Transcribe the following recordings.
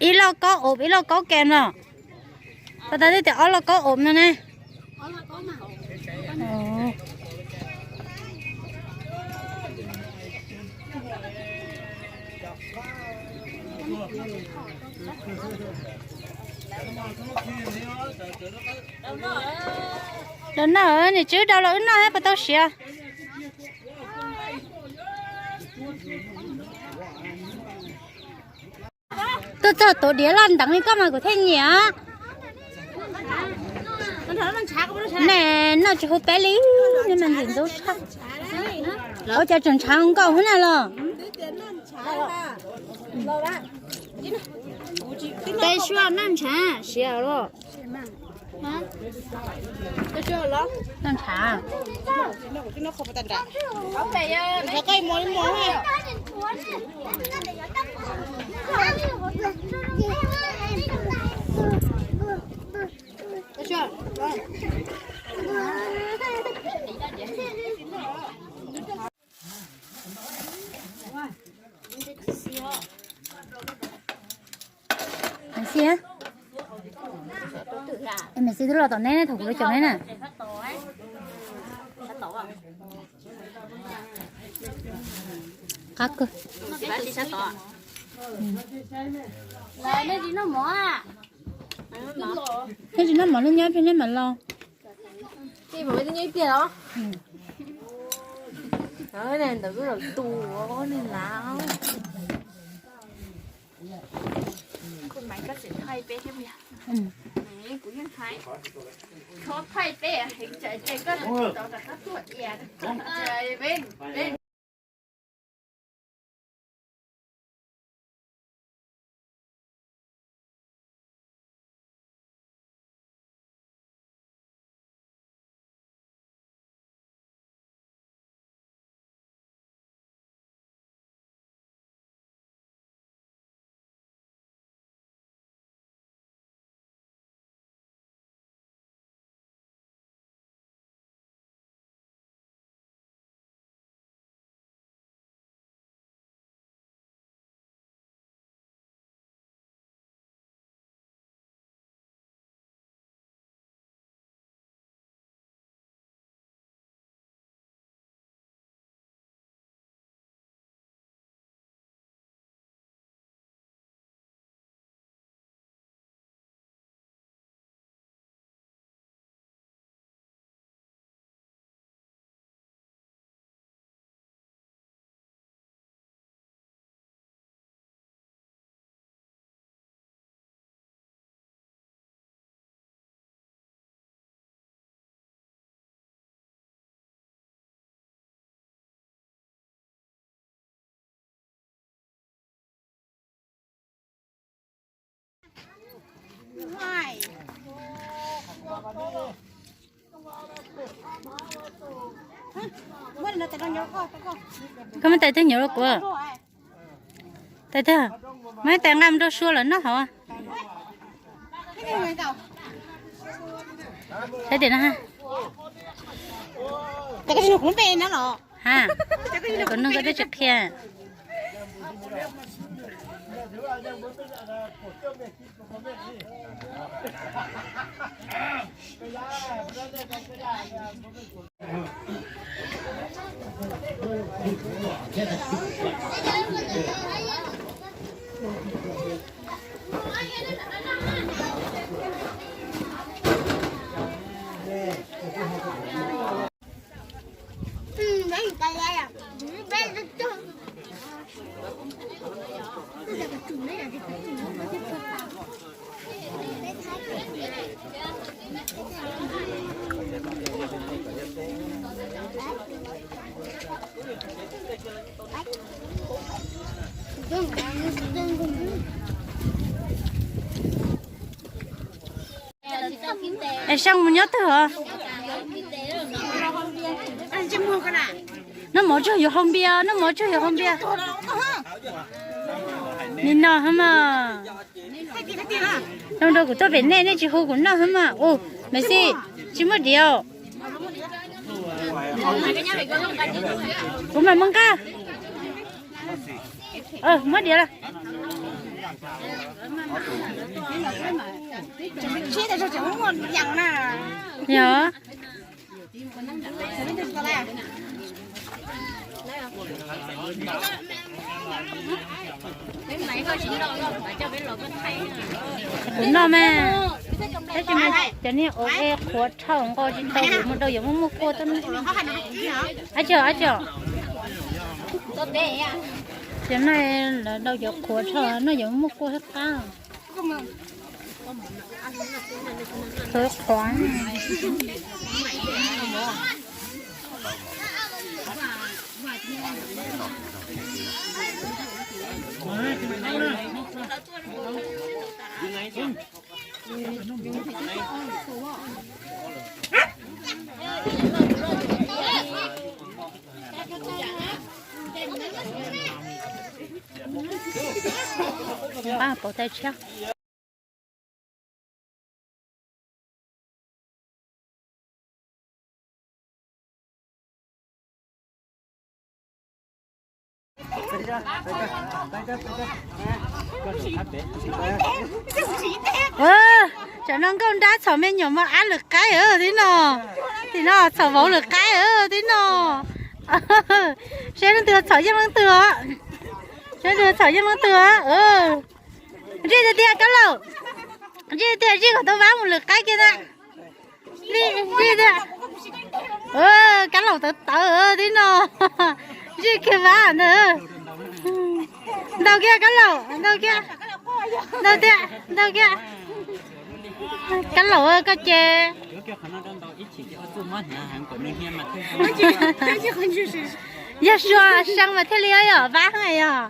Ib lauj kaub ob, ib lauj kaub kem no. Pas tas twb tias ob lauj kaub ob no ne. Dau noj, niam tsev dau los wb noj thiab puas tau siav. Tuaj txog tuav diav loj nteev li koj mas kuv thiaj nyiam. Ne, noj tsis huv peb li, nej mas ntxim ntxub tshaj. Ua cas tseem ntshav nkauj hwv na los? Peb suab noj ntshav siav los? Noj ntshav. Maiv Xis, Maiv Xis twb los tom neb ne, thaum kuv los caum neb na. Qab kawg. Neb tsis noj mov los nyob peb neb mam los. Ntawd kuj los tu ne na. Kuv yeej thaij, thaij peb heev, koj tsis tau rov qab tuaj ia. Koj muab tais twg nyuam rau kuv? Tais twg? Muab tais nqa mus rau Sua lawv noj hauv. Saib tias no ha. Ha, kuv nug koj twb tsis qhia. Es Seej mus nyob twg os? Noj mov tsuag yuav haus npias, noj mov tsuag yuav haus npias. Nim no hab mas. Zoo rau kuv tuaj pem nej, nej tsis hu kuv noj hab mas. Ua, Maiv Xis, tsis muaj diav. Kuv mam muab nqa. Muab diav lawm. Yog. Kuv noj mas, tab sis mas cov niag ua qhuav dhau nqos tsis tau, yuav mus rau yuav muaj muaj kuaj tuaj. Ab tsi, ab tsi. Cov no lawv rau cov qhuav dhau no yuav muaj kuaj thiab qab. Qhuav qhuav. Npaj pauv tais tshiab. Tsam no nkauj nrab txhom me nyuam mos ab lwm qaib tib no. Tim no txhom vauv lwm qaib tib no. Saib leej twg txhom yeej leej twg os. Saib leej twg txhom yeej leej twg os. Zij tiag tiag Kab Laum. Zij tiag, zij kom tau vab mus lwm qaib kiag na. Zij tiag. Kab Laum tawv tawv tib no. Zij kiag vab ntag. Ntaus kiag Kab Laum, ntaus kiag. Ntaus tiag, ntaus kiag. Kab Laum koj ces. Yog sua seev mas thiaj li yog vab heev yog.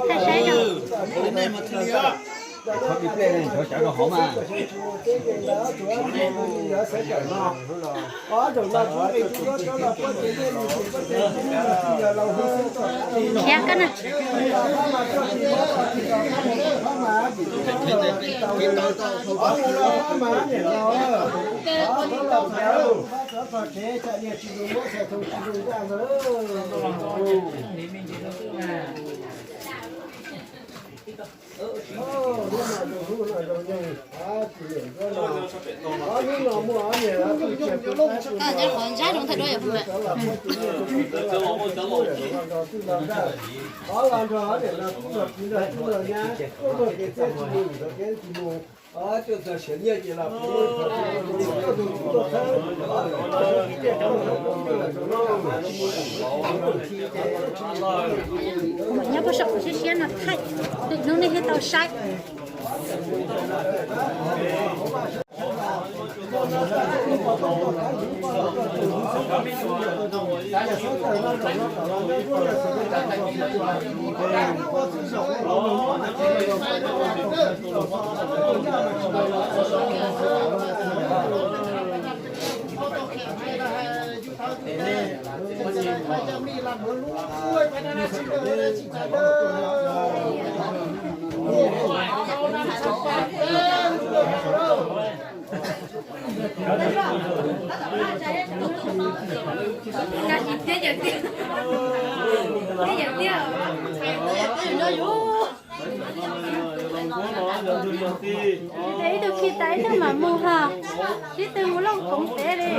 Thaj saib yog. Qhov bi plej ne, xyov xyov rau hauv mas. Khiav koj na. Nyob puag saum siab siab no thaij, hnub nej thiaj tau saib. Ib tug khi tas ib tug mam mus ha, sib tw mus Looj Koov pem li.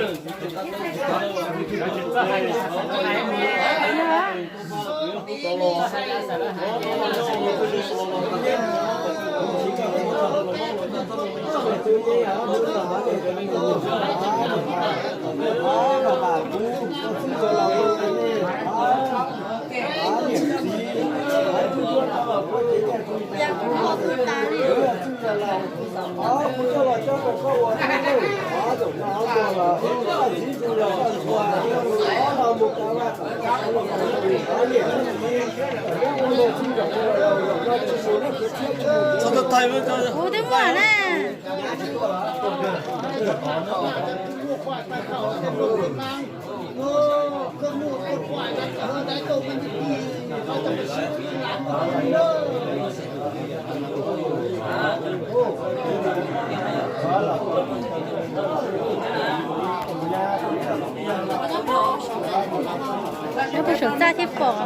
Kuv twb muaj na. Nyob puag saum txaj thiaj pom.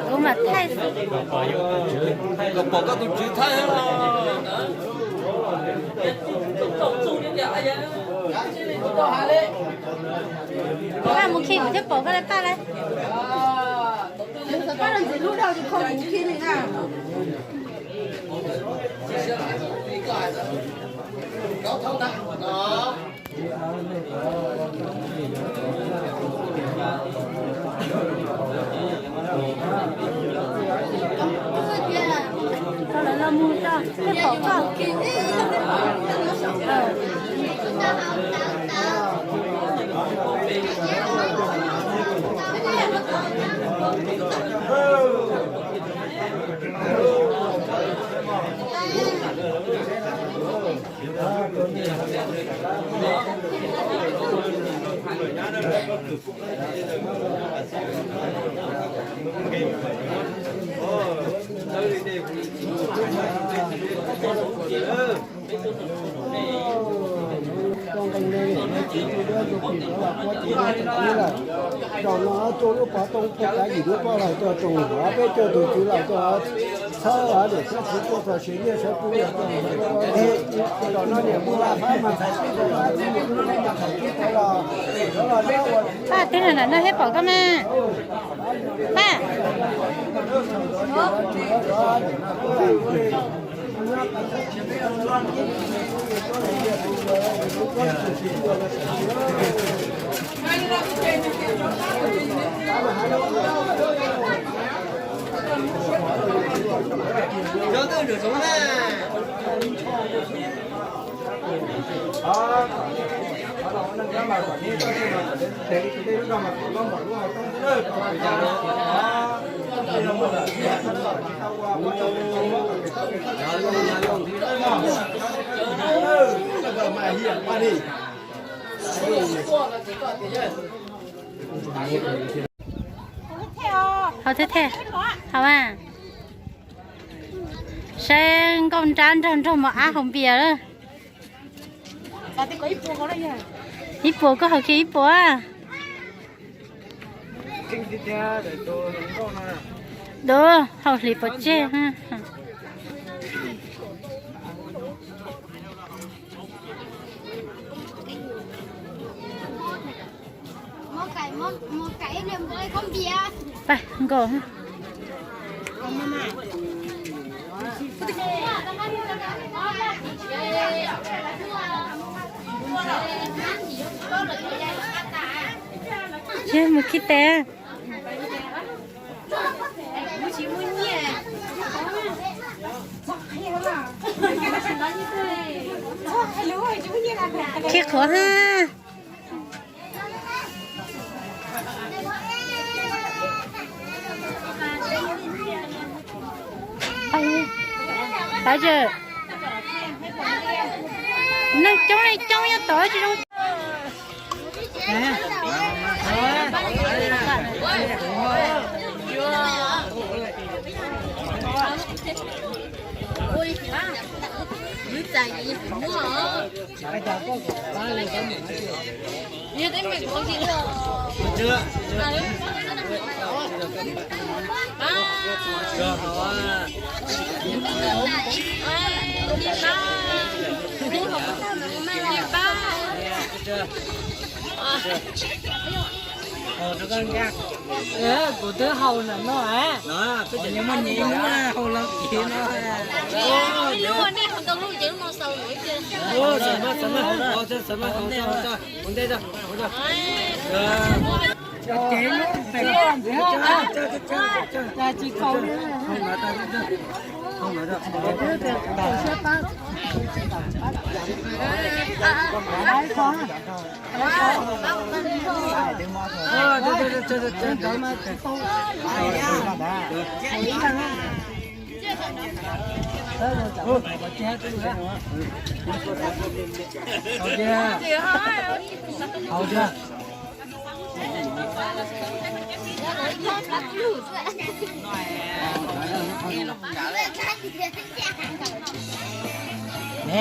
Kuv mam thaij. Los pom koj tus tswv thaij. Paj mus khi kuv thiaj pom koj lawm paj lawm. Paj los ntxiv lub dag kho kuv khi li na. Koj lawv los mus tso, twb pom koj. Zaum no coj lub pov tooj poj kav yim lub poj laug coj tsoom hov peb coj tus tswv los coj txhawb hov niam tub tswv tuaj txog siav nyiaj sawv pw. Zaum no niam mus la phab mas txhais tib rau phab tib niam tub los los los. Paj, twb nram no thiab pom koj mas. Paj. Hov thiab thiab, hov mas. Saib nkauj nrab nrog nrog mos ab haus npias lawm. Ib puas koj haus kiag ib puas. Dub, haus hliv pov tseg. Pab nkaus. Mus khi tes. Khi qhuav ha. Neeg coob li coob nyob tod tsis zoo. Kuv twb haus ntawm no, peb cov nyias muaj nyias ib lub, haus los kiv no. Ces lub pem koj ntxiv, cas tsis tau li. Haus tiag.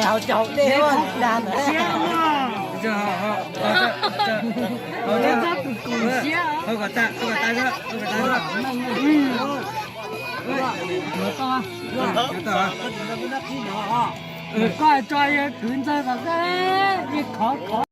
Haus cov dej dag ntawd. Haus kom tag, haus kom tag, haus kom tag. Koj tso kwv ntxawg kom, ib khov khov.